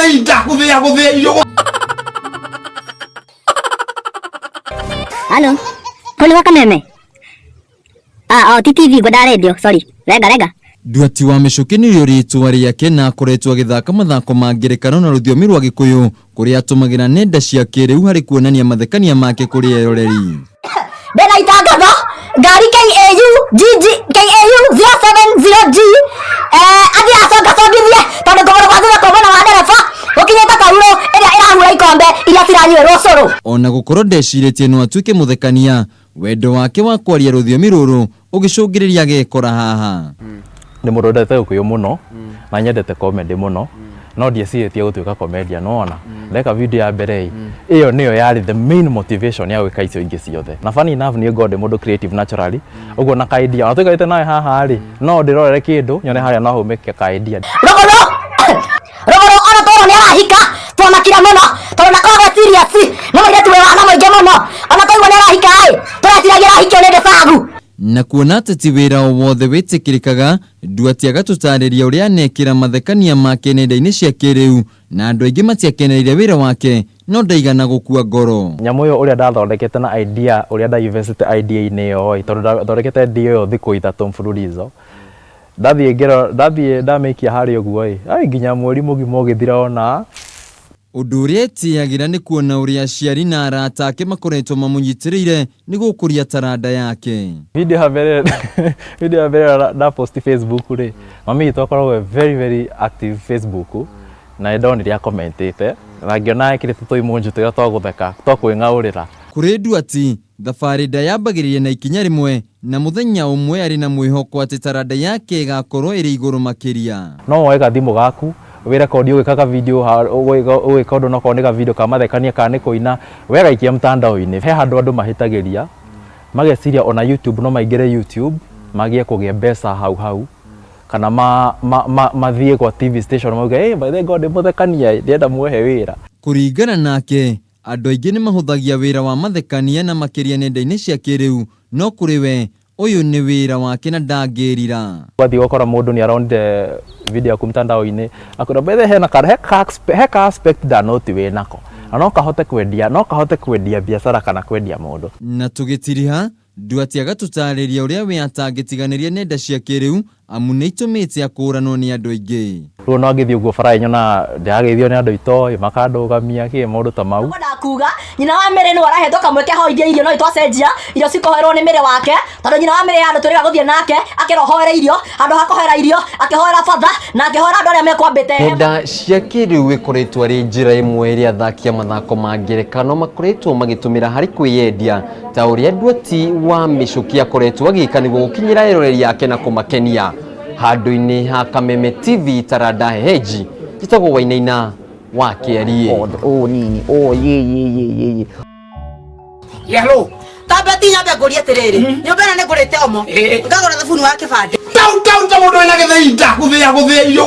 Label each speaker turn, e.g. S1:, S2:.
S1: Gĩthĩi nda gũthĩa gũthĩa irio.
S2: Halo. Kũu gwa Kameme? Ah, oh, ti TV ngwendaga radio, sorry. Renga renga.
S3: Nduati wa Mĩcũkĩ nĩrĩo rĩtwa rĩake na akoretwo agĩthaka mathako ma ngerekano na rũthiomi rwa Gĩkũyũ kũrĩa atũmagĩra nenda cia kĩrĩu harĩ kuonania mathekania make kũrĩ eroreri.
S2: Ndĩna itangatho ngari KAU GG KAU 070G athiĩ acongacongithie tondũ kũgũrũ gwa thutha kwa mwena wa ndereba gũkinyĩte taurũ ĩrĩa ĩrahura ikombe iria ciranyuĩrwo ũcũrũ.
S3: Ona gũkorwo ndecirĩtie no atuĩke mũthekania, wendo wake wa kwaria rũthiomi rũrũ ũgĩcũngĩrĩria agekora haha.
S4: Nĩ mũndũ wendete Gĩkũyũ mũno na nyendete comedy mũno, no ndiecirĩtie gũtuĩka comedian. Wona ndeka video ya mbere ĩ, ĩyo nĩyo yarĩ the main motivation ya gwĩka icio ingĩ ciothe. Na funny enough, niĩ ngoragwo ndĩ mũndũ creative naturally ũguo, na ka idea ona tũikarĩte nawe haha rĩ, no ndĩrorere kĩndũ nyone harĩa no haumĩke ka idea.
S2: Rũgũrũ rũgũrũ ona toro nĩ arahika, twamakire mũno tondũ ndakoragwo serious, nĩ mũirĩtu wĩ wana mũingĩ mũno. Ona twaigua nĩ arahika ĩ, tũreciragia arahikio nĩ ndĩcagu.
S3: Na kuona atĩ ti wĩra o wothe wĩtĩkĩrĩkaga, Nduati agatũtarĩria ũrĩa anekĩra mathekania make nenda-inĩ cia kĩrĩu na andũ aingĩ matiakenereire wĩra wake, no ndaigana gũkua ngoro.
S4: Nyamũ ĩyo ũrĩa ndathondekete na idea, ũrĩa nda invest idea-inĩ ĩyo ĩ, tondũ ndathondekete idea ĩyo thikũ 3 mfululizo, ndathiĩ ngĩro ndathiĩ ndamĩikia harĩa ũguo ĩ, ai, nginya mweri mũgima ũgĩthira ona.
S3: Ũndũ ũrĩa etĩagĩra nĩ kuona ũrĩa aciari na arata ake makoretwo mamũnyitĩrĩire nĩ gũkũria taranda yake.
S4: Video ya mbere nda post Facebook rĩ, mami witũ akoragwo very very active Facebook, na nĩ ndonire akomentĩte na ngĩona ekĩrĩte tũimunju tũrĩa twa gũtheka twa kwĩng'aũrĩra.
S3: Kũrĩ Nduati, thabarĩ ndayambagĩrĩria na ikinya rĩmwe, na mũthenya ũmwe arĩ na mwĩhoko atĩ taranda yake ĩgakorwo ĩrĩ igũrũ makĩria.
S4: No woe gathimũ gaku wĩrekondi ũgĩka ka video, ũgĩka ũndũ, nokorwo nĩ ka video ka mathekania kana nĩ kũina, we gaikia mtandao-inĩ. He handũ andũ mahĩtagĩria mageciria ona YouTube no maingĩre YouTube magĩe kũgĩa mbeca hau hau, kana mathiĩ kwa TV station mauge, "Hey, by the way, God mũthekania, ndĩrenda muohe wĩra."
S3: Kũringana nake, andũ aingĩ nĩ mahũthagia wĩra wa mathekania na makĩria nenda-inĩ cia kĩrĩu, no kũrĩ we ũyũ nĩ wĩra wake na ndangĩrira.
S4: Ũgathiĩ ũgakora mũndũ nĩ aronire video yaku mtandao-inĩ, akwĩra, "By the way, hena ka he ka aspect ndanoti wĩ nako na no kahote kwendia biacara kana kwendia mũndũ."
S3: Na tũgĩtiriha, Nduati agatũtarĩria ũrĩa we atangĩtiganĩria nenda cia kĩrĩu amu nĩ itũmĩte akũranwo nĩ andũ aingĩ.
S4: Rĩu no ngĩthiĩ ũguo bara nyonaga ndĩrageithio nĩ andũ itoĩ, makandũgamia kĩ maũndũ ta mau.
S2: Ngwendaga kuga nyina wa Mary nĩwe arahetwo kamweke ahoithie irio, no itwacenjia irio cikoherwo nĩ Mary wake, tondũ nyina wa Mary handũ twĩrĩga gũthiĩ nake akĩrwo hoere irio, handũ ha kũhoera irio akĩhoera batha na akĩhoera andũ arĩa mekwambĩte hema.
S3: Nenda cia kĩrĩu ĩkoretwo arĩ njĩra ĩmwe ĩrĩa athaki a mathako ma ngerekano makoretwo magĩtũmĩra harĩ kwĩyendia, ta ũrĩa Nduati wa Mĩcũkĩ akoretwo agĩka nĩguo gũkinyĩra eroreri ake na kũmakenia. Handũ-inĩ ha Kameme TV taranda hehenji, njĩtagwo Wainaina wa Kĩariĩ.
S5: Oh, nini. Oh, ye ye ye ye ye.
S1: Hello.
S6: Tamba ti nyambe ngũrie atĩrĩrĩ, nyũmba ĩno nĩ ngũrĩte omo, ngagũra thabuni wa kĩbandĩ.
S1: Tau tau ta mũndũ wĩna gĩthĩi nda gũthĩa gũthĩa irio.